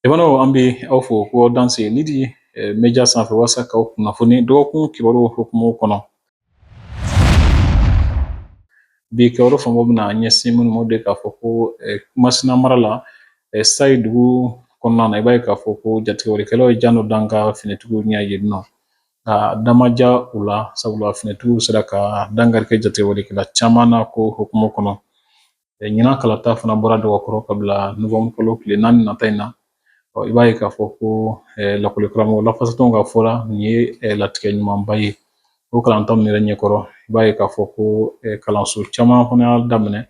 Jamanaw, an bɛ aw fo ko aw danse Lidi Media sanfɛ walasa k'aw kunnafoni dɔgɔkun kibaru hukumu kɔnɔ. Bi kibaru fanba bɛna ɲɛsin minnu ma, o de k'a fɔ ko Masina mara la, Sayi dugu kɔnɔna na, i b'a ye k'a fɔ ko jatigɛwalekɛlaw ye jan dɔ da an ka finitigiw ɲɛ yen nɔ, nka da ma ja u la, sabula finitigiw sera ka dankari kɛ jatigɛwalekɛla caman na ko hukumu kɔnɔ. Ɲinan kalata fana bɔra dɔgɔkɔrɔ ka bila novembre kalo tile 4 nata in na. I b'a ye k'a fɔ ko lakɔlikaramɔgɔ lafasatɔnw ka fɔ la, nin ye latigɛ ɲumanba ye. O kalanta ninnu yɛrɛ ɲɛkɔrɔ, i b'a ye k'a fɔ ko kalanso caman fana y'a daminɛ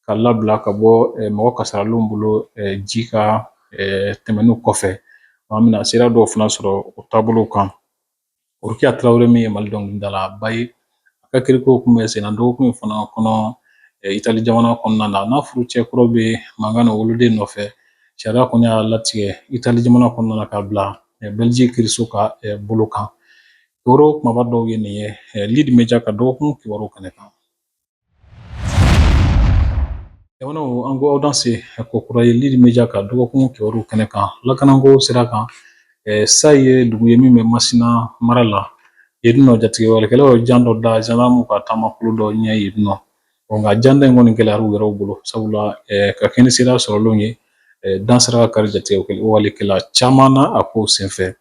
ka labila ka bɔ mɔgɔ kasaralenw bolo ji ka tɛmɛniw kɔfɛ. An bɛna sira dɔw fana sɔrɔ o taabolo kan. Rokiya Tarawele min ye Mali dɔnkilidalaba ye, a ka kiriko kun bɛ senna dɔgɔkun in fana kɔnɔ Itali jamana kɔnɔna na, n'a furucɛ kɔrɔ bɛ mankan na woloden nɔfɛ. Sariya kɔni y'a latigɛ Itali jamana kɔnɔna na k'a bila Belgique kiriso ka bolo kan. Kibaru kumaba dɔw ye nin ye Lidi Media ka dɔgɔkun kibaru kɛnɛ kan. Jamanaw, an ko aw danse ko kura ye Lidi Media ka dɔgɔkun kibaru kɛnɛ kan. Lakanako sira kan, Sayi ye dugu ye min bɛ Masina mara la. Yen nɔ, jatigɛwalekɛlaw ye jan dɔ da zandamu ka taamakulu dɔ ɲɛ yen nɔ. Nka janda in kɔni gɛlɛyara u yɛrɛw bolo, sabula ka kɛ ni sira sɔrɔlenw ye, dan sera ka kari jatigɛwalekɛla caman na a ko senfɛ.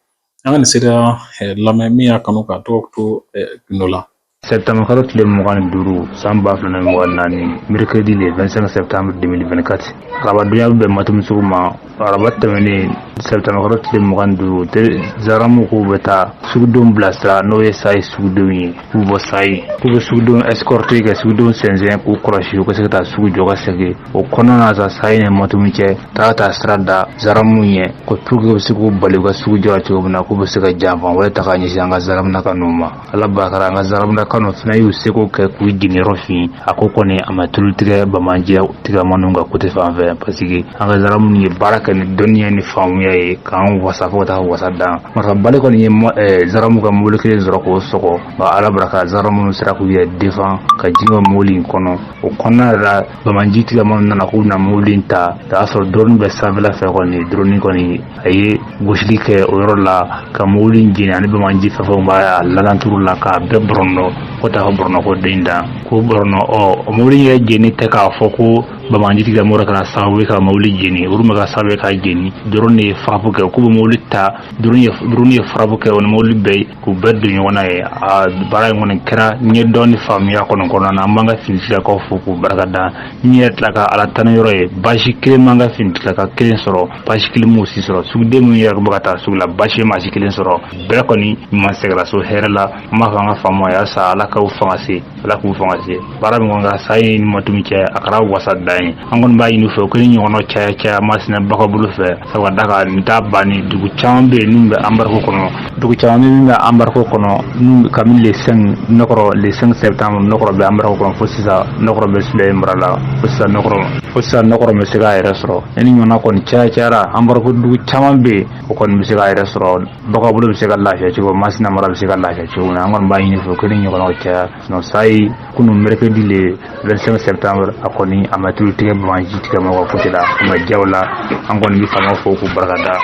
An ka nin sira lamɛn, min y'a kanu k'a tɔgɔ to gundo la. Septembre kalo tile 25 san 2024, mercredi le 25 septembre 2024, arabadonya bɛ bɛn Matumu sugu ma. Araba tɛmɛnen, septembre kalo tile 25, zandaramuw k'u bɛ taa sugudenw bilasira, n'o ye Sayi sugudenw ye, k'u bɔ Sayi, k'u bɛ sugudenw escorter, ka sugudenw sɛnsɛn, k'u kɔlɔsi u ka se ka taa sugu jɔ ka segin. O kɔnɔna na sa, Sayi ni Matumu cɛ, taa taa sira da zandaramuw ɲɛ ko pour que u bɛ se k'u bali u ka sugu jɔ cogo min na, k'u bɛ se ka janfa wɛrɛ ta ka ɲɛsin an ka zandaramulaka ninnu ma. Ala barika, an ka zandaramulaka ninnu fana y'u seko kɛ k'u jeniyɔrɔ fin. A ko kɔni a ma tulu tigɛ banbaanci tigɛmaniw ka côté fan fɛ, parce que an ka zandaramu ye baara kɛ ni dɔnniya ni faamuya ye k'an wasa fo ka taa wasa dan. Marifabali kɔni ye zandaramu ka mobili kelen sɔrɔ k'o sɔgɔ, nka Ala barika, zandaramu sera k'u yɛrɛ défend ka jigin ka mobili in kɔnɔ. O kɔnɔna yɛrɛ la, banbaanci tigɛmaniw nana k'u bɛna mobili in ta, o y'a sɔrɔ drone bɛ sanfɛla fɛ. Kɔni drone kɔni a ye gosili kɛ o yɔrɔ la ka mobili in jeni ani banbaanci fɛn fɛn b'a lalanturu la, k'a bɛɛ bɔrɔnɔ fo taa fɔ bɔrɔnɔ ko den dan ko bɔrɔnɔ. Ɔ mobili in yɛrɛ jeni tɛ k'a fɔ ko banbaanci tigilamɔgɔ kɛra sababu ye ka mobili jeni, olu ma kɛ sababu ye k'a jeni. Drone ye frappe kɛ k'u bɛ mobili ta, drone ye frappe kɛ o ni mobili bɛɛ ye k'u bɛɛ don ɲɔgɔn na ye. A baara in kɔni kɛra ɲɛdɔn ni faamuya kɔni kɔnɔna na. An b'an ka finitigilakaw fo k'u barika da. N yɛrɛ tila ka Ala tanu yɔrɔ ye, baasi kelen m'an ka finitigilaka kelen sɔrɔ, baasi kelen m'u si sɔrɔ. Suguden minnu yɛrɛ bɛ ka taa sugu la, baasi ma si kelen sɔrɔ. Bɛɛ kɔni ɲuman seginna so hɛrɛ la. An b'a fɔ an ka faamaw ye sa, Ala k'u fanga se, Ala k'u fanga se. Baara min kɔni kɛra Sayi ni Matumu cɛ, a kɛra wasa dan ye. An kɔni b'a ɲini u fɛ u ka nin ɲɔgɔnna caya caya Masina Baka bolo fɛ, sabu ka d'a kan nin t'a banni. Dugu caman bɛ yen min bɛ embargo kɔnɔ, dugu caman bɛ min bɛ embargo kɔnɔ kabini le 5 nɔkɔrɔ, le 5 septembre, nɔkɔrɔ bɛ embargo kɔnɔ fo sisan. Nɔkɔrɔ bɛ Sule mara la fo sisan, nɔkɔrɔ fo sisan, nɔkɔrɔ bɛ se k'a yɛrɛ sɔrɔ. Ni ɲɔgɔnna kɔni caya cayara, embargo dugu caman bɛ yen, o kɔni bɛ se k'a yɛrɛ sɔrɔ, Baka bolo bɛ se ka lafiya cogo, Masina mara bɛ se ka lafiya cogo min na. An kɔni b'a ɲini fɛ ko ni ɲɔgɔnnaw caya. Sinon Sayi kunun, mercredi le 25 septembre, a kɔni a ma tulu tigɛ banbaanci tigɛ mɔgɔ côté la, a ma diya o la. An kɔni bɛ faamaw fo k'u barika da.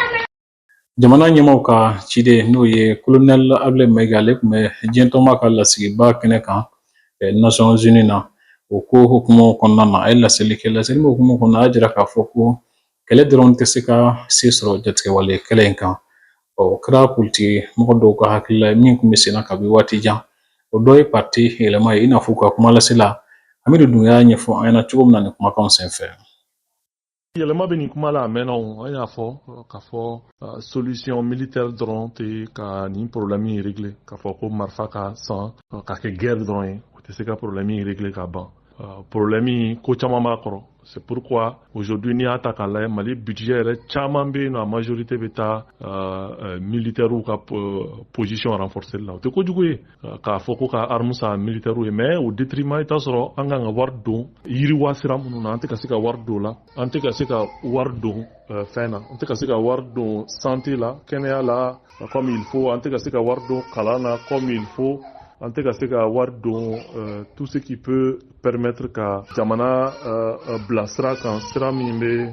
Jamana ɲɛmaaw ka ciden, n'o ye colonel Ablaye Mayiga, ale tun bɛ diɲɛ tɔnba ka lasigiba kɛnɛ kan Nations Unies na. O ko hukumu kɔnɔna na, a ye laseli kɛ. Laseli min hukumu kɔnɔna, a y'a jira k'a fɔ ko kɛlɛ dɔrɔn tɛ se ka se sɔrɔ jatigɛwale kɛlɛ in kan. O kɛra politiki mɔgɔ dɔw ka hakilila ye min tun bɛ senna kabi waati jan. O dɔ ye parti yɛlɛma ye, i n'a fɔ u ka kuma lasela Amidu Dunbiya y'a ɲɛfɔ an ɲɛna cogo min na nin kumakanw senfɛ. Yɛlɛma bɛ nin kuma la a mɛnna o. An y'a fɔ k'a fɔ solution militaire dɔrɔn tɛ ka nin problème in régler, k'a fɔ ko marifa ka san ka kɛ guerre dɔrɔn ye, o tɛ se ka problème in régler ka ban. Problème in, ko caman b'a kɔrɔ. C'est pourquoi aujourd'hui, n'i y'a ta k'a lajɛ, Mali budget yɛrɛ caman bɛ yen nɔ, a majorité bɛ taa militaires ka position renforcer la. O tɛ kojugu ye k'a fɔ ko ka arme san militaires ye, mais au détriment, i t'a sɔrɔ an kan ka wari don yiriwa sira minnu na, an tɛ ka se ka wari don o la, an tɛ ka se ka wari don fɛn na, an tɛ ka se ka wari don santé la, kɛnɛya la comme il faut, an tɛ ka se ka wari don kalan na comme il faut, an tɛ ka se ka wari don tout ce qui peut permettre ka jamana bila sira kan, sira min bɛ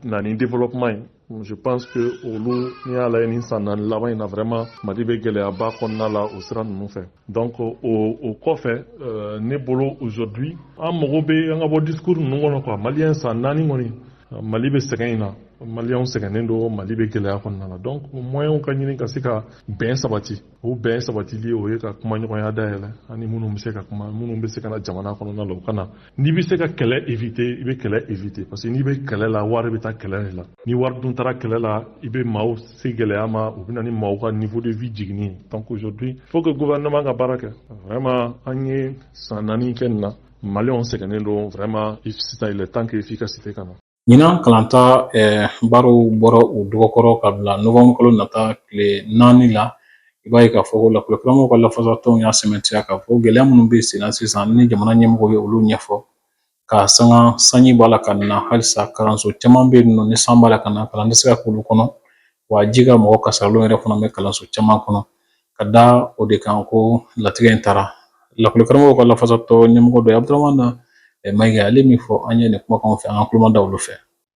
na ni développement ye. Je pense que olu, n'i y'a lajɛ nin san 4 laban in na, vraiment Mali bɛ gɛlɛyaba kɔnɔna la o sira ninnu fɛ. Donc o kɔfɛ, ne bolo, aujourd'hui an mago bɛ an ka bɔ discours ninnu kɔnɔ quoi. Maliyɛn, san 4 kɔni, Mali bɛ sɛgɛn in na, Maliyɛnw sɛgɛnnen don, Mali bɛ gɛlɛya kɔnɔna la. Donc moyens ka ɲini ka se ka bɛn sabati. O bɛn sabatili, o ye ka kumaɲɔgɔnya dayɛlɛ ani minnu bɛ se ka kuma, minnu bɛ se ka na jamana kɔnɔna la, o ka na. N'i bɛ se ka kɛlɛ éviter, i bɛ kɛlɛ éviter, parce que n'i bɛ kɛlɛ la, wari bɛ taa kɛlɛ de la. Ni wari dun taara kɛlɛ la, i bɛ maaw se gɛlɛya ma, u bɛ na ni maaw ka niveau de vie jiginni ye. Donc aujourd'hui, il faut que gouvernement ka baara kɛ. Vraiment, an ye san 4 kɛ nin na, Maliyɛnw sɛgɛnnen don. Vraiment, sisan il est temps que efficacité ka na. Ɲinan kalanta baaraw bɔra u dɔgɔkɔrɔ ka bila novembre kalo nata tile 4 la. I b'a ye k'a fɔ ko lakɔlikaramɔgɔw ka lafasatɔnw y'a sɛmɛntiya k'a fɔ gɛlɛya minnu bɛ sen na sisan, ni jamana ɲɛmɔgɔw ye olu ɲɛfɔ k'a sanga sanji b'a la ka na halisa. Kalanso caman bɛ yen nɔ, ni san b'a la ka na, kalan tɛ se ka k'olu kɔnɔ, wa ji ka mɔgɔ kasaralenw yɛrɛ fana bɛ kalanso caman kɔnɔ. Ka da o de kan ko latigɛ in taara. Lakɔlikaramɔgɔw ka lafasatɔ ɲɛmɔgɔ dɔ ye Abudramana Mayiga, ale min fɔ an ye nin kumakanw fɛ, an ka kuloma da olu fɛ.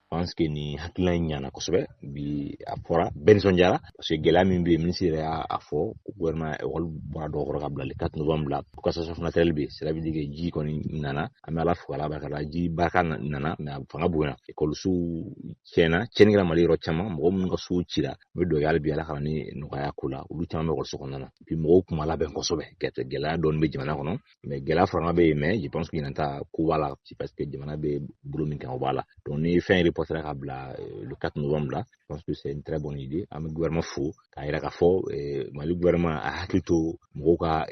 Pense que nin hakilina in ɲana kosɛbɛ. Bi a fɔra, bɛɛ nisɔndiyara, parce que gɛlɛya min bɛ yen, minisiri yɛrɛ y'a fɔ ko gouvernement école bɔra dɔgɔkɔrɔ ka bila le 4 novembre la, ko catastrophe naturelle bɛ yen. Cela veut dire que ji kɔni nana. An bɛ Ala fo, Ala barika la, ji barika nana, mais a fanga bonyana, ekɔlisow tiɲɛna, tiɲɛni kɛra Mali yɔrɔ caman. Mɔgɔ minnu ka sow cira, n bɛ dugawu kɛ hali bi, Ala ka na ni nɔgɔya ko la. Olu caman bɛ ekɔliso kɔnɔna na bi. Mɔgɔw kun ma labɛn kosɛbɛ. Gɛlɛya dɔɔni bɛ jamana kɔnɔ, mais gɛlɛya fana bɛ yen, mais je pense que ɲinan ta ko b'a la, parce que jamana bɛ bolo min kan, o b'a la. Donc ni fɛn reportera ka bila le 4 novembre la, je pense que c'est une très bonne idée. An bɛ gouvernement fo k'a yira k'a fɔ Mali gouvernement a hakili to mɔgɔw ka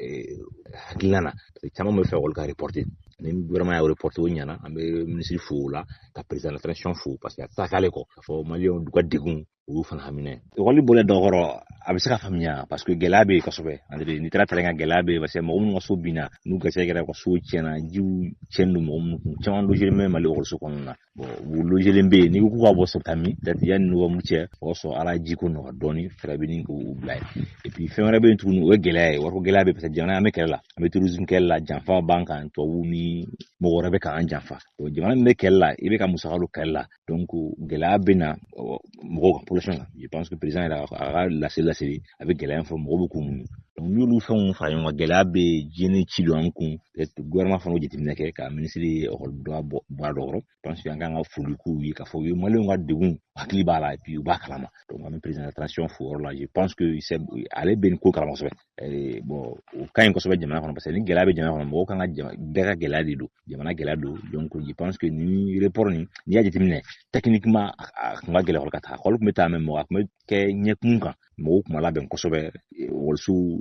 hakilina na, parce que caman bɛ fɛ olu ka reporter. Ni gouvernement y'a reporter, o ɲɛna. An bɛ ministre fo o la, ka président de la transition fo, parce que a tɛ se ka k'ale kɔ k'a fɔ Maliyɛnw ka degun, o y'u fana hamina ye. Ekɔli bɔlen dɔgɔkɔrɔ, a bɛ se ka faamuya, parce que gɛlɛya bɛ yen kosɛbɛ. N'i taara terrain kan, gɛlɛya bɛ yen, parce que mɔgɔ minnu ka so binna, n'u garisɛgɛ kɛra ka so tiɲɛna, jiw tiɲɛni don mɔgɔ minnu kun, caman logelen bɛ Mali ekɔliso kɔnɔna na. Bon, u logelen bɛ yen, n'i ko k'u ka bɔ septembre, peut-être yanni novembre cɛ, o y'a sɔrɔ Ala ye jiko nɔgɔya dɔɔni, fɛɛrɛ bɛ ɲini k'u bila yen. Et puis fɛn wɛrɛ bɛ yen tuguni, o ye gɛlɛya ye, wariko gɛlɛya bɛ yen, parce que jamana, an bɛ kɛlɛ la, an bɛ terrorisme kɛlɛ la, janfa b'an kan, tubabuw ni mɔgɔ wɛrɛ bɛ k'an janfa. Donc jamana min bɛ kɛlɛ la, i bɛ ka musaka don kɛlɛ la, donc gɛlɛya bɛ na mɔgɔw kan, population kan. Je pense que président yɛrɛ a ka laseli a bɛ gɛlɛya in fɔ, mɔgɔw bɛ k'u muɲu. Donc n'i y'olu fɛnw fara ɲɔgɔn kan, gɛlɛya bɛ yen, diɲɛ ci don an kun. Gouvernement fana y'o jateminɛ kɛ ka minisiri ekɔli dɔ bɔ a dɔ kɔrɔ. Je pense que an kan ka foli k'u ye k'a fɔ u ye Maliyɛnw ka degun hakili b'a la, et puis u b'a kalama. Donc an bɛ président de la transition fo o yɔrɔ la. Je pense que ale bɛ nin ko kalama kosɛbɛ. Bon, o ka ɲi kosɛbɛ jamana kɔnɔ, parce que ni gɛlɛya bɛ jamana kɔnɔ, mɔgɔw kan ka bɛɛ ka gɛlɛya de don, jamana gɛlɛya don. Donc je pense que ni report nin, n'i y'a jateminɛ techniquement, a kun ka gɛlɛn ka taa. Ekɔli tun bɛ taa, mais mɔgɔ a tun bɛ kɛ ɲɛkun kan, mɔgɔw kun ma labɛn kosɛbɛ. Ekɔlisow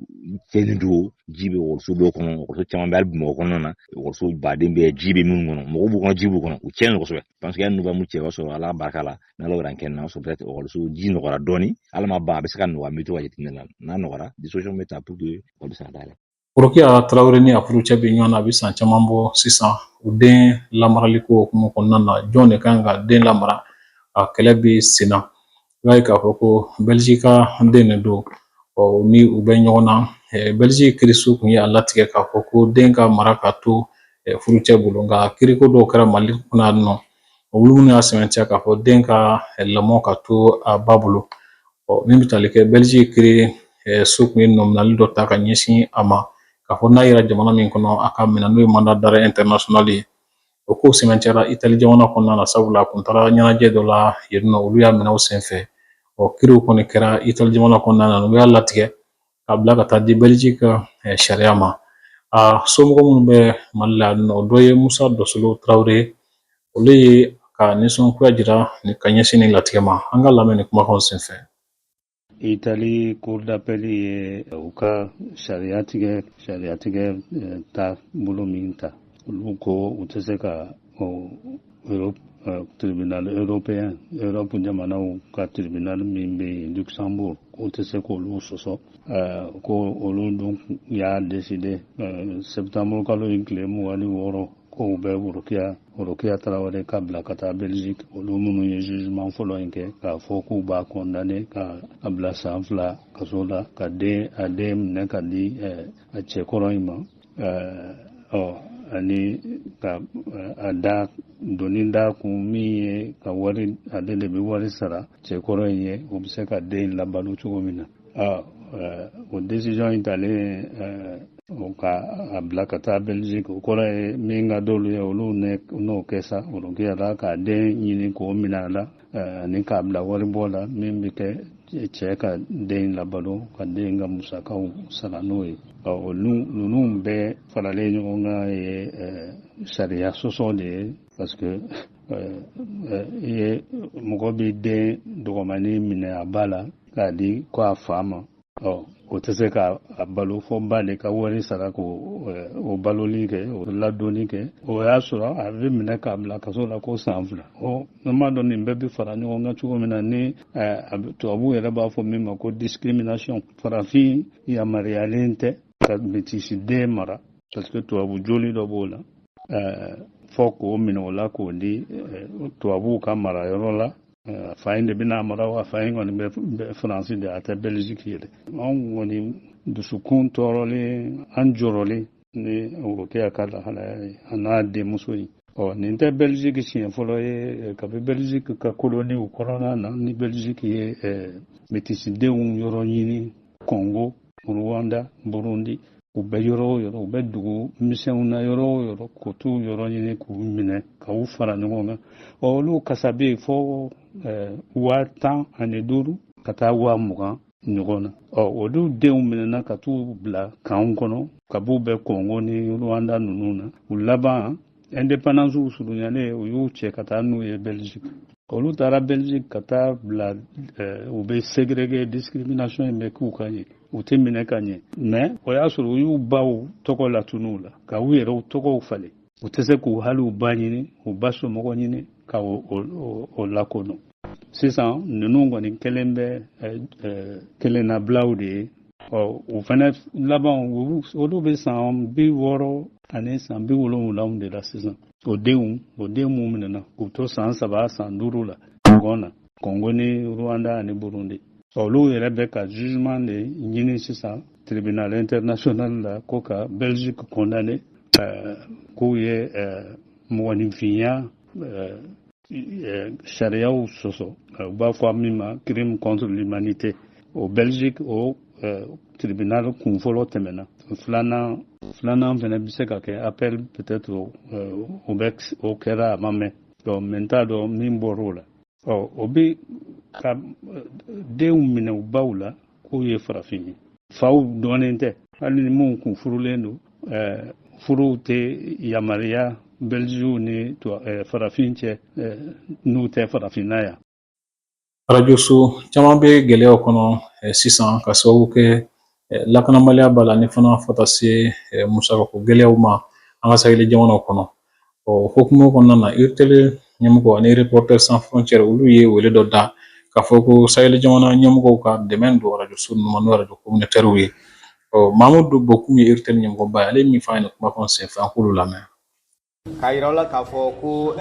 tiɲɛnen don, ji bɛ ekɔliso dɔw kɔnɔ, ekɔliso caman bɛ hali Bamakɔ kɔnɔna na, ekɔliso baden bɛ ji bɛ minnu kɔnɔ, mɔgɔw b'u kɔnɔ, ji b'u kɔnɔ, u tiɲɛnen kosɛbɛ. Parce que yanni novembre cɛ, o b'a sɔrɔ Ala barika la, n'Ala y'o kɛ, n'a sɔrɔ peut-être ekɔliso ji nɔgɔyara dɔɔni, Ala ma ban, a bɛ se ka nɔgɔya. An bɛ to ka jateminɛ la, n'a nɔgɔyara, disposition bɛ ta pour que ekɔli bɛ se ka dayɛlɛ. Rokiya Tarawele ni a furucɛ bɛ ɲɔgɔn na, a bɛ san caman bɔ sisan. U den lamarali ko hukumu kɔnɔna na, jɔn de kan ka den lamara, a kɛlɛ bɛ sen na. I b'a ye k'a fɔ ko Belgique ka den de don ni u bɛ ɲɔgɔn na. Belgique kiiriso tun ye a latigɛ k'a fɔ ko den ka mara ka to furucɛ bolo, nka kiiriko dɔw kɛra Mali kɔnɔ yan nɔ, olu minnu y'a sɛmɛntiya k'a fɔ den ka lamɔ ka to a ba bolo. Min bɛ tali kɛ Belgique kiiri so tun ye nɔminɛli dɔ ta ka ɲɛsin a ma k'a fɔ n'a yera jamana min kɔnɔ, a ka minɛ, n'o ye mandat d'arrêt international ye. O ko sɛmɛntiyara Itali jamana kɔnɔna na, sabula a kun taara ɲɛnajɛ dɔ la yen nɔ, olu y'a minɛ o senfɛ. Ɔ, kiiriw kɔni kɛra Itali jamana kɔnɔna na, u y'a latigɛ ka bila ka taa di Belgique ka sariya ma. A somɔgɔ minnu bɛ Mali la yan nɔ, o dɔ ye Musa Dɔsolo Tarawele, olu ye ka nisɔngoya jira ka ɲɛsin nin latigɛ ma. An ka lamɛn nin kumakanw senfɛ. Itali cour d'appel ye u ka sariya tigɛ ta bolo min ta, olu ko u tɛ se ka Europe, tribunal européen, Europe jamanaw ka tribunal min bɛ yen Luxembourg, k'u tɛ se k'olu sɔsɔ, ko olu dun y'a décider septembre kalo in tile 26 ko u bɛ Worokiya Tarawele ka bila ka taa Belgique. Olu minnu ye jugement fɔlɔ in kɛ k'a fɔ k'u b'a condamné ka a bila san 2 kaso la, ka den a den minɛ ka di a cɛkɔrɔ in ma. Ɔ Ani ka a da doni da kun min ye ka wari, ale de bɛ wari sara cɛkɔrɔ in ye, o bɛ se ka den labalo cogo min na. O décision in talen o ka a bila ka taa Belgique, o kɔrɔ ye min ka d'olu ye, olu n'o kɛ sa. Orokiya la, k'a den ɲini k'o minɛ a la ani k'a bila waribɔ la min bɛ kɛ cɛ ka den labalo, ka den ka musakaw sara n'o ye. Olu ninnu bɛɛ faralen ɲɔgɔn kan ye sariya sɔsɔ de ye, parce que i ye mɔgɔ bɛ den dɔgɔmanin minɛ a ba la k'a di ko a fa ma, ɔ o tɛ se ka a balo fo ba de ka wari sara k'o o baloli kɛ, o ladonni kɛ. O y'a sɔrɔ a bɛ minɛ k'a bila kaso la ko san 2. Ɔ ne m'a dɔn nin bɛɛ bɛ fara ɲɔgɔn kan cogo min na ni tubabuw yɛrɛ b'a fɔ min ma ko discrimination. Farafin yamaruyalen tɛ ka métis den mara, parce que tubabu joli dɔ b'o la, fɔ k'o minɛ o la k'o di tubabuw ka mara yɔrɔ la. Fa in de bɛna mara wa, fa in kɔni bɛ Faransi de, a tɛ Belgique yɛrɛ. Anw kɔni dusukun tɔɔrɔlen, an jɔrɔlen ni Orokiya ka lahalaya ye, a n'a denmuso in. Ɔ nin tɛ Belgique siɲɛ fɔlɔ ye. Kabi Belgique ka koloniw kɔnɔna na, ni Belgique ye métisidenw yɔrɔ ɲini, Congo, Rwanda, Burundi, u bɛ yɔrɔ o yɔrɔ, u bɛ dugu misɛnw na yɔrɔ o yɔrɔ, k'u t'u yɔrɔ ɲini k'u minɛ ka u fara ɲɔgɔn kan. Ɔ olu kasa bɛ yen fo 15,000 ka taa 20,000 ɲɔgɔn na. Ɔ olu denw minɛna ka t'u bila kanw kɔnɔ, ka b'u bɛ Congo ni Rwanda ninnu na. U laban, indépendance surunyalen, u y'u cɛ ka taa n'u ye Belgique. Olu taara Belgique ka taa bila, u bɛ ségrégé, discrimination in bɛ k'u kan yen, u tɛ minɛ ka ɲɛ. Mais o y'a sɔrɔ u y'u baw tɔgɔ latunu la, ka u yɛrɛw tɔgɔw falen. U tɛ se k'u hali u ba ɲini, u ba somɔgɔ ɲini ka o lakodɔn. Sisan ninnu kɔni kelen bɛ kelennabilaw de ye. Ɔ o fana laban, olu bɛ san 60 ani san 70 de la sisan. O denw, o den mun minɛna k'u to san 3, san 5 la ɲɔgɔn na, Congo ni Rwanda ani Burundi, olu yɛrɛ bɛ ka jugement de ɲini sisan tribunal international la, ko ka Belgique condamné, k'u ye mɔgɔninfinya sariyaw sɔsɔ, u b'a fɔ min ma crime contre l'humanité. O Belgique, o tribunal kun fɔlɔ tɛmɛna, filanan fɛnɛ bɛ se ka kɛ appel peut-être, o bɛ o kɛra a ma mɛn. Donc mais n t'a dɔn min bɔr'o la. Ɔ o bɛ ka denw minɛ u baw la k'u ye farafin ye, faw dɔnnen tɛ. Hali ni minnu kun furulen don, furuw tɛ yamaruya Belgique ni farafin cɛ n'u tɛ farafinna yan. Arajoso caman bɛ gɛlɛyaw kɔnɔ sisan ka sababu kɛ lakanabaliya b'a la, ni fana fo ka se musakako gɛlɛyaw ma an ka saheli jamanaw kɔnɔ. Ɔ hukumu kɔnɔna na, URTEL ɲɛmɔgɔ ani Reporters sans frontières, olu ye wele dɔ da k'a fɔ ko saheli jamana ɲɛmɔgɔw ka dɛmɛ don arajoso ninnu ma, n'o arajo communautaire ye. Ɔ Mamudu Bokum ye URTEL ɲɛmɔgɔba ye, ale ye min fɔ an ye nin kumakan senfɛ, an k'olu lamɛn. K'a yira la k'a fɔ ko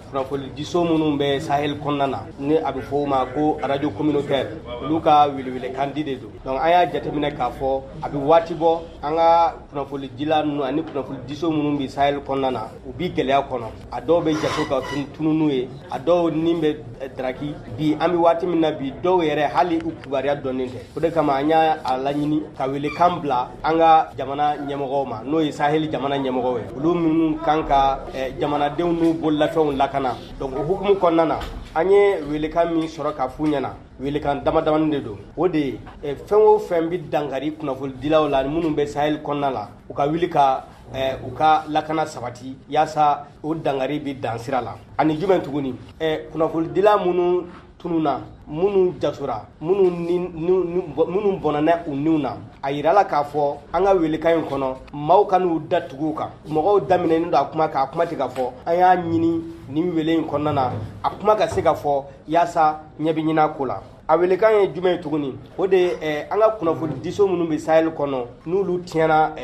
kunnafonidiso minnu bɛ Sahel kɔnɔna na, ni a bɛ fɔ o ma ko radio communautaire, olu ka welewelekan di de don. Donc an y'a jateminɛ k'a fɔ a bɛ waati bɔ, an ka kunnafonidila ninnu ani kunnafonidiso minnu bɛ Sahel kɔnɔna na, u bi gɛlɛya kɔnɔ. A dɔw bɛ jaso ka tunun ye, a dɔw ni bɛ daraki. Bi an bɛ waati min na bi, dɔw yɛrɛ hali u kibaruya dɔnnen tɛ. O de kama an y'a laɲini ka welekan bila an ka jamana ɲɛmɔgɔw ma, n'o ye Sahel jamana ɲɛmɔgɔw ye, olu minnu kan ka jamanadenw n'u bololafɛnw lakana. Donc o hukumu kɔnɔna na, an ye welekan min sɔrɔ ka f'u ɲɛna, welekan dama damani de don. O de ye fɛn o fɛn bɛ dankari kunnafonidilaw la minnu bɛ Sahel kɔnɔna la, u ka wuli ka u ka lakana sabati yaasa o dankari bɛ dan sira la. Ani jumɛn tuguni? Kunnafonidila minnu tununa, minnu jasora, minnu bɔnna u niw na, a yirala k'a fɔ an ka welekan in kɔnɔ, maaw ka n'u da tugu kan. Mɔgɔw daminɛnen don a kuma kan, a kuma tɛ ka fɔ. An y'a ɲini nin wele in kɔnɔna na, a kuma ka se ka fɔ yaasa ɲɛ bɛ ɲini a ko la. A welekan ye jumɛn ye tuguni? O de ye an ka kunnafonidiso minnu bɛ Sahel kɔnɔ, n'olu tiɲɛna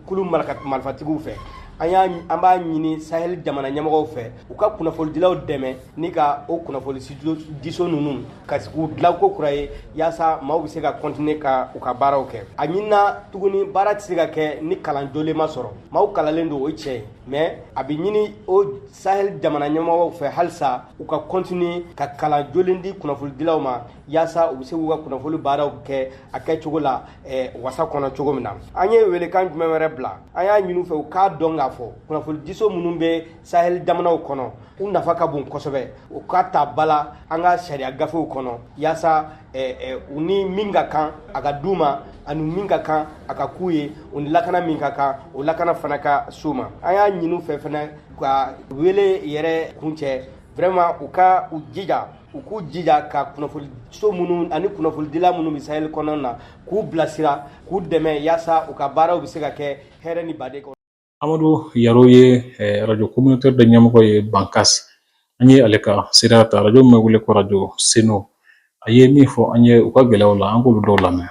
kulu marifatigiw fɛ, An b'a ɲini Sahel jamana ɲɛmɔgɔw fɛ, u ka kunnafonidilaw dɛmɛ ni ka o kunnafonidiso ninnu ka k'u dilan ko kura ye, yaasa maaw bɛ se ka continuer ka u ka baaraw kɛ. A ɲinina tuguni, baara tɛ se ka kɛ ni kalan jolen ma sɔrɔ. Maaw kalanlen don, o tiɲɛ ye, mais a bɛ ɲini o Sahel jamana ɲɛmɔgɔw fɛ halisa, u ka continuer ka kalan jolen di kunnafonidilaw ma, yaasa u bɛ se k'u ka kunnafoni baaraw kɛ a kɛcogo la wasa kɔnɔ cogo min na. An ye welekan jumɛn wɛrɛ bila? An y'a ɲini u fɛ, u k'a dɔn k'a fɔ kunnafonidiso minnu bɛ Sahel jamanaw kɔnɔ, u nafa ka bon kosɛbɛ. U ka ta ba la an ka sariya gafew kɔnɔ, yaasa u ni min ka kan, a ka d'u ma, ani min ka kan, a ka k'u ye, u ni lakana min ka kan, o lakana fana ka s'u ma. An y'a ɲini u fɛ fana ka wele yɛrɛ kuncɛ, vraiment u ka u jija, u k'u jija ka kunnafoniso minnu ani kunnafonidila minnu bɛ Sahel kɔnɔna na, k'u bilasira, k'u dɛmɛ, yaasa u ka baaraw bɛ se ka kɛ hɛrɛ ni baden kɔnɔ. Amadu Yaro ye radio communautaire dɔ ɲɛmɔgɔ ye Bankas. An ye ale ka sira ta, radio min bɛ wele ko Radio Seno. A ye min fɔ an ye u ka gɛlɛyaw la, an k'olu dɔw lamɛn.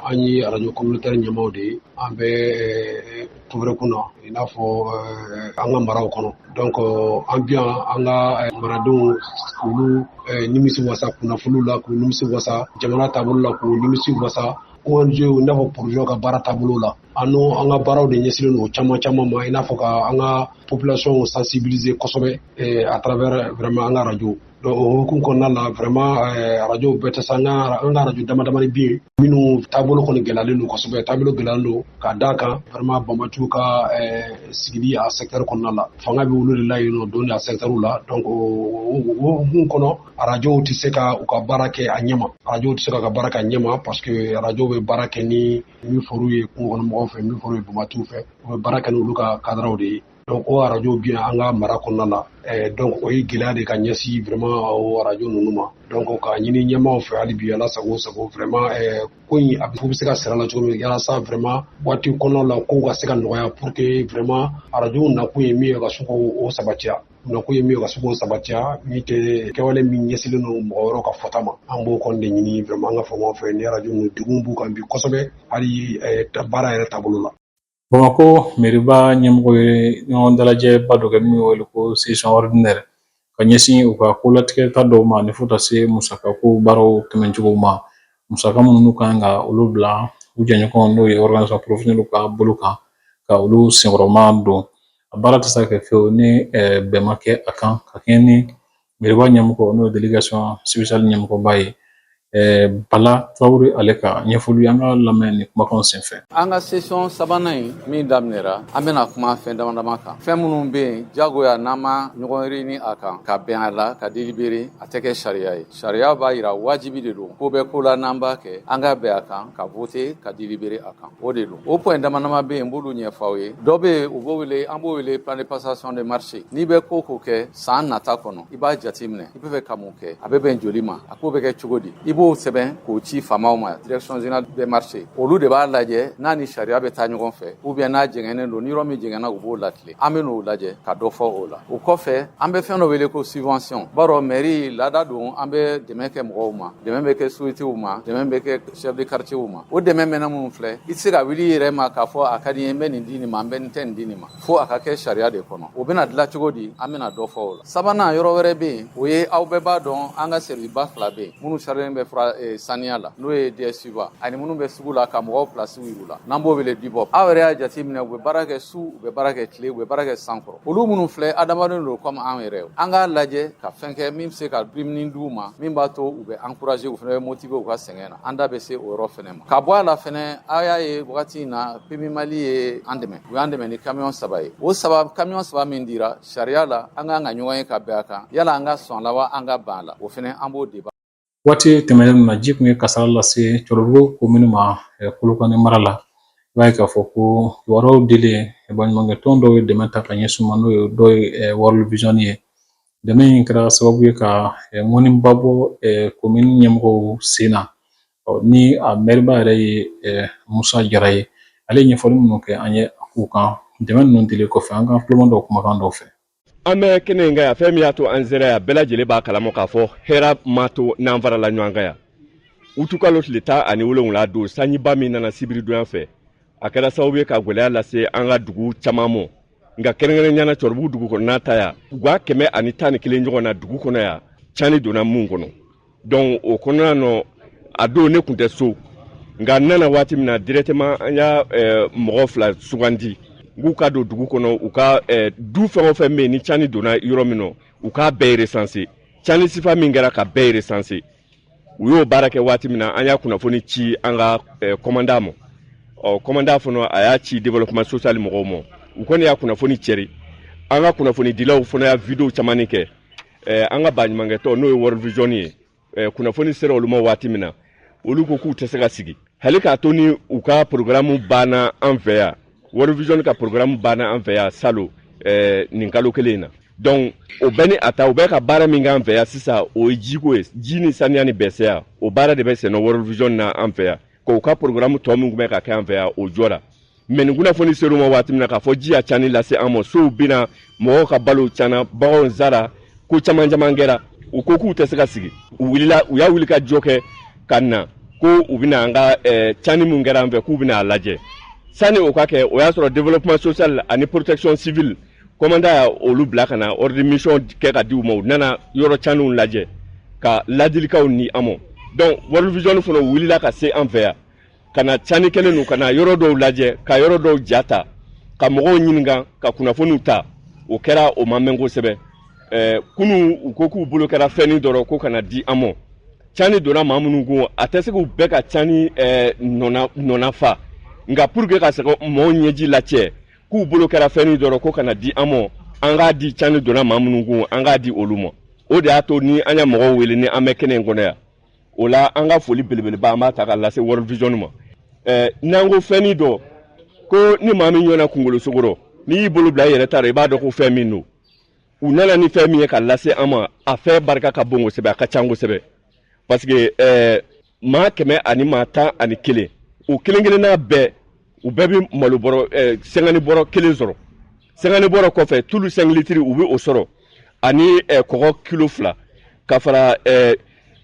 An ye arajo communautaire ɲɛmaaw de ye. An bɛ Tubɛrɛkun na, i n'a fɔ an ka maraw kɔnɔ. Donc an bi yan, an ka maradenw k'olu nimisi wasa kunnafoniw la, k'u nimisi wasa jamana taabolo la, k'u nimisi wasa ONG, i n'a fɔ projet ka baara taabolo la. An n'o an ka baaraw de ɲɛsinnen don caman caman ma, i n'a fɔ ka an ka population sensibiliser kosɛbɛ à travers vraiment an ka radio. Donc o hukumu kɔnɔna la, vraiment radio bɛɛ tɛ sa, an ka radio dama damani bɛ yen minnu taabolo kɔni gɛlɛyalen don kosɛbɛ. Taabolo gɛlɛyalen don ka d'a kan vraiment banbatiw ka sigili a secteur kɔnɔna la, fanga bɛ olu de la yen nɔ don a secteur la. Donc o hukumu kɔnɔ, radio tɛ se ka u ka baara kɛ a ɲɛma, radio tɛ se ka baara kɛ a ɲɛma, parce que radio bɛ baara kɛ ni min fɔr'u ye kungo kɔnɔ mɔgɔw fɛ, min fɔr'u ye banbatiw fɛ, u bɛ baara kɛ n'olu ka cadre de ye. Donc o arajo bi an ka mara kɔnɔna la, donc o ye gɛlɛya de ka ɲɛsin vraiment o arajo ninnu ma. Donc k'a ɲini ɲɛmaaw fɛ hali bi, Ala sago sago, vraiment ko in a bɛ se ka sira la cogo min, yalasa vraiment waati kɔnɔna la kow ka se ka nɔgɔya, pour que vraiment arajow nakun ye min ye, ka se k'o sabatiya, nakun ye min ye, ka se k'o sabatiya, min tɛ kɛwale min ɲɛsinnen don mɔgɔ wɛrɛw ka fɔta ma. An b'o kɔni de ɲini vraiment an ka faamaw fɛ. Ni arajo ninnu, degun b'u kan bi kosɛbɛ, hali baara yɛrɛ taabolo la. Bamakɔ meriba ɲɛmɔgɔ ye ɲɔgɔn dalajɛba dɔ kɛ min bɛ wele ko session ordinaire, ka ɲɛsin u ka kolatigɛta dɔw ma, ani fo ka se musaka ko baaraw tɛmɛcogo ma, musaka minnu kan ka olu bila u jɛɲɔgɔnw, n'o ye organisation professionnelle ka bolo kan, ka olu senkɔrɔma don. A baara tɛ se ka kɛ fiyewu ni bɛn ma kɛ a kan. Ka kɛɲɛ ni meriba ɲɛmɔgɔ, n'o ye délégation spéciale ɲɛmɔgɔba ye, Bala Tarawele, ale ka ɲɛfɔli, an ka lamɛn ni kumakanw senfɛ. An ka session sabanan in min daminɛra, an bɛna kuma fɛn dama dama kan, fɛn minnu bɛ yen jagoya n'an ma ɲɔgɔn réuni a kan ka bɛn a la ka délibéré, a tɛ kɛ sariya ye. Sariya b'a yira wajibi de don, ko bɛ ko la n'an b'a kɛ, an ka bɛn a kan ka voter ka délibéré a kan, o de don. O point dama dama bɛ yen, n b'olu ɲɛfɔ aw ye. Dɔ bɛ yen, u b'o wele, an b'o wele plan de passation de marché. N'i bɛ ko ko kɛ san nata kɔnɔ, i b'a jateminɛ i bɛ fɛ ka mun kɛ, a bɛ bɛn joli ma, a ko bɛ kɛ cogo di, i b'o sɛbɛn k'o ci faamaw ma, direction générale des marchés. Olu de b'a lajɛ n'a ni sariya bɛ taa ɲɔgɔn fɛ ou bien n'a jɛngɛnnen don. Ni yɔrɔ min jɛngɛnna, u b'o latilen. An bɛ n'o lajɛ ka dɔ fɔ o la. O kɔfɛ, an bɛ fɛn dɔ wele ko subvention. B'a dɔn mairie laada don, an bɛ dɛmɛ kɛ mɔgɔw ma, dɛmɛ bɛ kɛ sociétés ma, dɛmɛ bɛ kɛ chef de quartier ma. O dɛmɛ mɛnɛ minnu filɛ, i tɛ se ka wuli i yɛrɛ ma k'a fɔ a ka di n ye, n bɛ nin di nin ma, n bɛ nin tɛ nin di nin ma, fo a ka kɛ sariya de kɔnɔ. O bɛna dilan cogo di? An bɛna dɔ fɔ o la. Sabanan, yɔrɔ wɛrɛ bɛ yen, o ye aw bɛɛ b'a dɔn, an ka service ba fila bɛ yen minnu sarilen bɛ fura saniya la, n'o ye DSUVA ani minnu bɛ sugu la ka mɔgɔw place yir'u la, n'an b'o wele DIBOP. Aw yɛrɛ y'a jateminɛ, u bɛ baara kɛ su, u bɛ baara kɛ tile, u bɛ baara kɛ san kɔrɔ. Olu minnu filɛ, adamadenw don comme an yɛrɛ. An k'a lajɛ ka fɛn kɛ min bɛ se ka prime d'u ma, min b'a to u bɛ encourager, u fana bɛ motiver u ka sɛgɛn na. An da bɛ se o yɔrɔ fɛnɛ ma. Ka bɔ a la fɛnɛ, aw y'a ye wagati in na, PMU Mali ye an dɛmɛ, u y'an dɛmɛ ni camion saba ye. O saba, camion saba min dira, sariya la an k'an ka ɲɔgɔn ye ka bɛn a kan, yala an ka sɔn a la wa an ka ban a la, o fɛnɛ an b'o débat. Waati tɛmɛnen na, ji tun ye kasara lase Cɔrɔbugu komini ma Kolokani mara la. I b'a ye k'a fɔ ko kibaruyaw dilen, baɲumankɛ tɔn dɔw ye dɛmɛ ta ka ɲɛsin u ma, n'o ye dɔw ye World Vision ye. Dɛmɛ in kɛra sababu ye ka ŋɔniba bɔ komini ɲɛmɔgɔw sen na, ni a mɛriba yɛrɛ ye Musa Jara ye. Ale ye ɲɛfɔli minnu kɛ an ye a kow kan dɛmɛ ninnu dilen kɔfɛ, an ka tuloma dɔw kumakan dɔw fɛ. An bɛ kɛnɛ in kan yan, fɛn min y'a to an sera yan, bɛɛ lajɛlen b'a kalama k'a fɔ hɛrɛ ma to n'an farala ɲɔgɔn kan yan. Utukalo tile 17 don, sanjiba min nana sibiridonya fɛ, a kɛra sababu ye ka gɛlɛya lase an ka dugu caman ma. Nka kɛrɛnkɛrɛnnenya na, Cɔribugu dugu kɔnɔna ta yan, gwa 111 ɲɔgɔn na dugu kɔnɔ yan, cani donna mun kɔnɔ. Donc o kɔnɔna nɔ, a don ne tun tɛ so, nka n nana waati min na, directement an y'a mɔgɔ fila sugandi n k'u ka don dugu kɔnɔ, u ka du fɛn o fɛn bɛ yen ni cani donna yɔrɔ min nɔ, u k'a bɛɛ recenser, cani sifa min kɛra ka bɛɛ recenser. U y'o baara kɛ waati min na, an y'a kunnafoni ci an ka commandant ma. Ɔ, commandant fana, a y'a ci développement social mɔgɔw ma. U kɔni y'a kunnafoni cɛri, an ka kunnafonidilaw fana y'a vidéo caman kɛ. An ka baɲumankɛtɔ, n'o ye World Vision ye, kunnafoni sera olu ma waati min na, olu ko k'u tɛ se ka sigi hali k'a to ni u ka programme banna an fɛ yan. World Vision ka programme banna an fɛ yan salon, nin kalo kelen in na. Donc o bɛɛ ni a ta, u bɛ ka baara min k'an fɛ yan sisan, o ye jiko ye, ji ni saniya ni bɛsɛya. O baara de bɛ senna World Vision na an fɛ yan, k'u ka programme tɔ min tun bɛ ka kɛ an fɛ yan, o jɔra. Mais nin kunnafoni ser'u ma waati min na k'a fɔ ji y'a cani lase an ma, sow binna, mɔgɔw ka balow cana, baganw sara, ko caman caman kɛra, u ko k'u tɛ se ka sigi. U wulila, u y'a wuli ka jɔ kɛ ka na ko u bɛna an ka cani min kɛra an fɛ, k'u bɛna a lajɛ. Sani o ka kɛ, o y'a sɔrɔ développement social ani protection civile commandant y'a olu bila ka na, ordre de mission kɛ ka di u ma. U nana yɔrɔ caniw lajɛ ka ladilikanw ni an ma. Donc World Vision fana wulila ka se an fɛ yan ka na cani kɛlen don, ka na yɔrɔ dɔw lajɛ, ka yɔrɔ dɔw ja ta, ka mɔgɔw ɲininka, ka kunnafoniw ta. O kɛra, o ma mɛn kosɛbɛ. Kunu, u ko k'u bolo kɛra fɛnnin dɔrɔn ko kana di an ma. Cani donna maa minnu kun, a tɛ se k'u bɛɛ ka cani nɔna fa, nka pour que ka se ka mɔgɔw ɲɛji lacɛ, k'u bolo kɛra fɛnnin dɔrɔn ko kana di an ma, an k'a di cani donna maa minnu kun, an k'a di olu ma. O de y'a to ni an ya mɔgɔw wele ni an bɛ kɛnɛ in kɔnɔ yan. O la, an ka foli belebeleba, an b'a ta ka lase World Vision ma. N'an ko fɛnnin dɔ ko ni maa min ɲɔna kunkolo sogo, n'i y'i bolo bila i yɛrɛ ta rɔ, i b'a dɔn ko fɛn min don. U nana ni fɛn min ye ka lase an ma, a fɛn barika ka bon kosɛbɛ, a ka ca kosɛbɛ, parce que maa 111, u kelen kelenna bɛɛ, u bɛɛ bɛ malo bɔrɔ 50 bɔrɔ kelen sɔrɔ. 50 bɔrɔ kɔfɛ, tulu 5 litres, u bɛ o sɔrɔ, ani kɔgɔ kilo 2, ka fara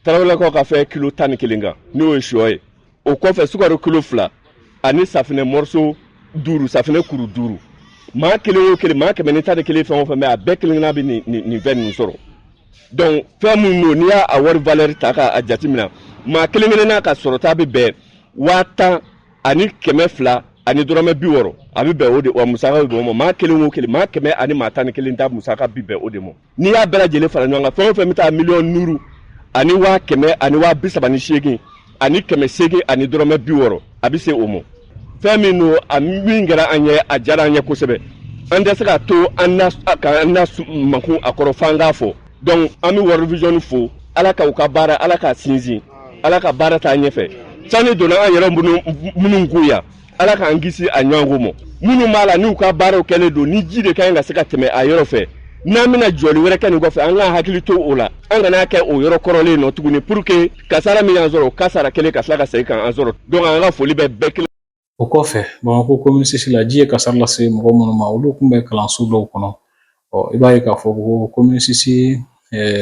Tarawelelakaw ka fɛn kilo 11 kan, n'o ye sɔ ye. O kɔfɛ, sukaro kilo 2 ani safinɛ morceau 5, safinɛ kuru 5. Maa kelen o kelen, maa 111 fɛn o fɛn bɛ, a bɛɛ kelen kelenna bɛ nin fɛn ninnu sɔrɔ. Donc fɛn min don, n'i y'a a wari valeur ta k'a jateminɛ, maa kelen kelenna ka sɔrɔta bɛ bɛn 10 260 dɔrɔmɛ. A bɛ bɛn o de wa, musaka bɛ bɛn o ma. Maa kelen o kelen, maa 111 ta musaka bɛ bɛn o de ma. N'i y'a bɛɛ lajɛlen fara ɲɔgɔn kan, fɛn o fɛn bɛ taa 5 100 ani 38 ani dɔrɔmɛ 60, a bɛ se o ma. Fɛn min don, a min kɛra an ye, a diyara an ye kosɛbɛ. An tɛ se ka to an na ka an na makun a kɔrɔ f'an k'a fɔ. Donc an bɛ World Vision fo. Ala ka u ka baara, Ala k'a sinsin, Ala ka baara taa ɲɛfɛ. Sani donna an yɛrɛ minnu kun yan, Ala k'an kisi a ɲɔgɔnko ma. Minnu b'a la n'u ka baaraw kɛlen don ni ji de ka ɲi ka se ka tɛmɛ a yɔrɔ fɛ, n'an bɛna jɔli wɛrɛ kɛ nin kɔfɛ, an k'an hakili to o la, an kana kɛ o yɔrɔ kɔrɔlen nɔ tuguni, pour que kasara min y'an sɔrɔ, o kasara kelen ka tila ka segin k'an sɔrɔ. Donc an ka foli bɛ bɛɛ kelen. O kɔfɛ, Bamakɔ commune 6 la, ji ye kasara lase mɔgɔ minnu ma, olu tun bɛ kalanso dɔw kɔnɔ. Ɔ, i b'a ye k'a fɔ ko commune 6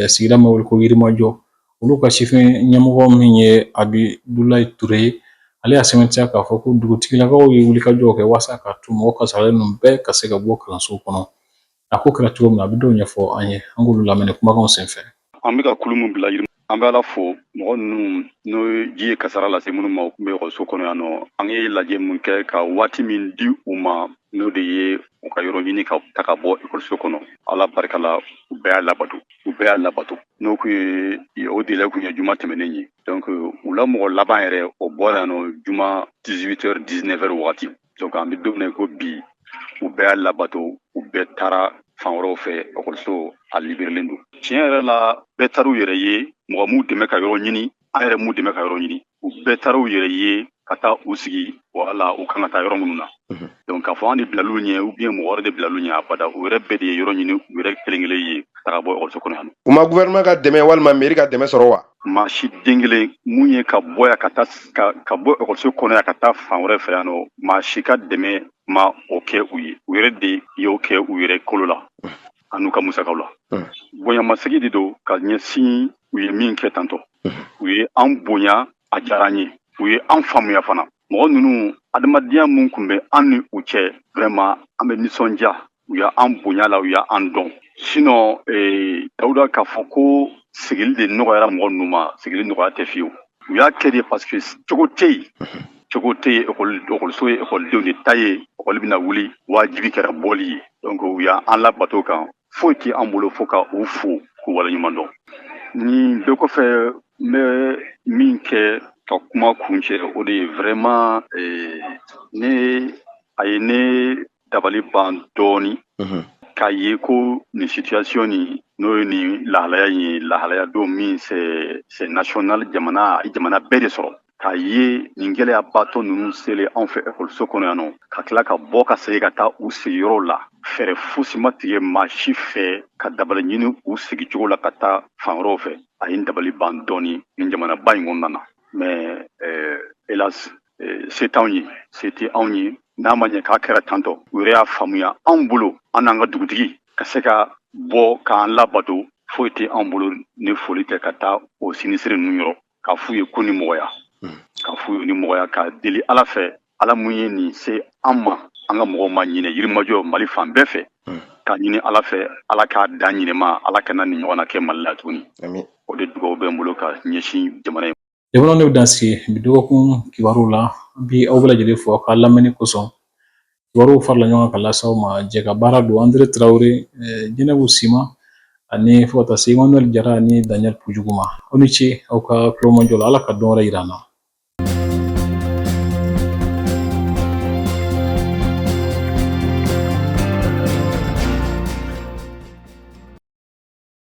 sigida min wele ko Yirimajɔ, olu ka sifin ɲɛmɔgɔ min ye Abudulayi Ture ye, ale y'a sɛmɛntiya k'a fɔ ko dugutigilakaw ye wulikajɔw kɛ walasa k'a to mɔgɔ kasaralen ninnu bɛɛ ka se ka bɔ kalanso kɔnɔ. A ko kɛra cogo min na, a bɛ dɔw ɲɛfɔ an ye, an k'olu lamɛn kumakanw senfɛ. An bɛ ka kulu min bila yiri, an bɛ Ala fo. Mɔgɔ ninnu n'o ji ye kasara lase minnu ma, u tun bɛ ekɔliso kɔnɔ yan nɔ. An ye lajɛ min kɛ ka waati min di u ma, n'o de ye u ka yɔrɔ ɲini ka ta ka bɔ ekɔliso kɔnɔ, Ala barika la, u bɛɛ y'a labato, u bɛɛ y'a labato. N'o kun ye, o délai kun ye juma tɛmɛnen ye. Donc u la mɔgɔ laban yɛrɛ, o bɔra yan nɔ juma 18 heures, 19 heures wagati. Donc an bɛ don min na ko bi, u bɛɛ y'a labato, u bɛɛ taara fan wɛrɛw fɛ. Ekɔliso a libérélen don. Tiɲɛ yɛrɛ la, bɛɛ taar'u yɛrɛ ye. Mɔgɔ m'u dɛmɛ ka yɔrɔ ɲini, an yɛrɛ m'u dɛmɛ ka yɔrɔ ɲini. U bɛɛ taar'u yɛrɛ ye ka taa u sigi wala u kan ka taa yɔrɔ minnu na. Donc k'a fɔ an de bilal'u ɲɛ ou bien mɔgɔ wɛrɛ de bilal'u ɲɛ, abada. U yɛrɛ bɛɛ de ye yɔrɔ ɲini u yɛrɛ kelen kelen ye ka taga bɔ ekɔliso kɔnɔ yan. U ma gouvernement ka dɛmɛ walima mairie ka dɛmɛ sɔrɔ wa? Maa si den kelen mun ye ka bɔ yan ka taa ka bɔ ekɔliso kɔnɔ yan ka taa fan wɛrɛ fɛ yan nɔ, maa si ka dɛmɛ ma o kɛ u ye. U yɛrɛ de y'o kɛ u yɛrɛ kolo la an'u ka musakaw la. Bonyamasegi de don ka ɲɛsin u ye min kɛ tantɔ. U ye an bonya, a diyara an ye. U ye an faamuya fana. Mɔgɔ ninnu, adamadenya mun kun bɛ an ni u cɛ, vraiment an bɛ nisɔndiya. U y'an bonya la, u y'an dɔn. Sinon Dawuda, k'a fɔ ko sigili de nɔgɔyara mɔgɔ ninnu ma, sigili nɔgɔya tɛ fiyewu. U y'a kɛ de parce que cogo tɛ yen, cogo tɛ yen. Ekɔliso ye ekɔlidenw de ta ye, ekɔli bɛna wuli, wajibi kɛra bɔli ye. Donc u y'an labato kan, foyi tɛ an bolo fo ka u fo k'u waleɲuman dɔn. Nin bɛɛ kɔfɛ, n bɛ min kɛ ka kuma kuncɛ, o de ye vraiment ne a ye ne dabali ban dɔɔni k'a ye ko nin situation nin, n'o ye nin lahalaya in ye, lahalaya don min c'est national, jamana bɛɛ de sɔrɔ k'a ye nin gɛlɛyabatɔ ninnu selen anw fɛ ekɔliso kɔnɔ yan nɔ, ka tila ka bɔ ka segin ka taa u sigiyɔrɔw la. Fɛɛrɛ fosi ma tigɛ maa si fɛ ka dabali ɲini u sigicogo la ka taa fan wɛrɛw fɛ. A ye n dabali ban dɔɔni nin jamanaba in kɔnɔna na. Mais hélas, se t'anw ye, se tɛ anw ye. N'a ma ɲɛ k'a kɛra tantɔ, u yɛrɛ y'a faamuya anw bolo, an n'an ka dugutigi ka se ka bɔ k'an labato, foyi tɛ anw bolo ni foli tɛ ka taa o sinisiri ninnu yɔrɔ, k'a f'u ye ko ni mɔgɔya, k'a f'u ye ni mɔgɔya, k'a deli Ala fɛ, Ala mun ye nin se an ma, an ka mɔgɔw ma ɲinɛ Yirimajɔ, Mali fan bɛɛ fɛ, k'a ɲini Ala fɛ, Ala k'a dan ɲinɛ ma, Ala kana nin ɲɔgɔnna kɛ Mali la tuguni. O de dugawu bɛ n bolo ka ɲɛsin jamana in. Jamana ne bɛ dan sigi bi dɔgɔkun kibaruw la. An bi aw bɛɛ lajɛlen fo aw ka lamɛnni kosɔn. Kibaruw farala ɲɔgɔn kan ka lase aw ma. Jɛ ka baara don Andre Traoré, Jɛnɛbu Sima ani fo ka taa se Emmanuel Jara ani Daniel Pujugu ma. Aw ni ce aw ka tulomajɔ la. Ala ka don wɛrɛ yira an na.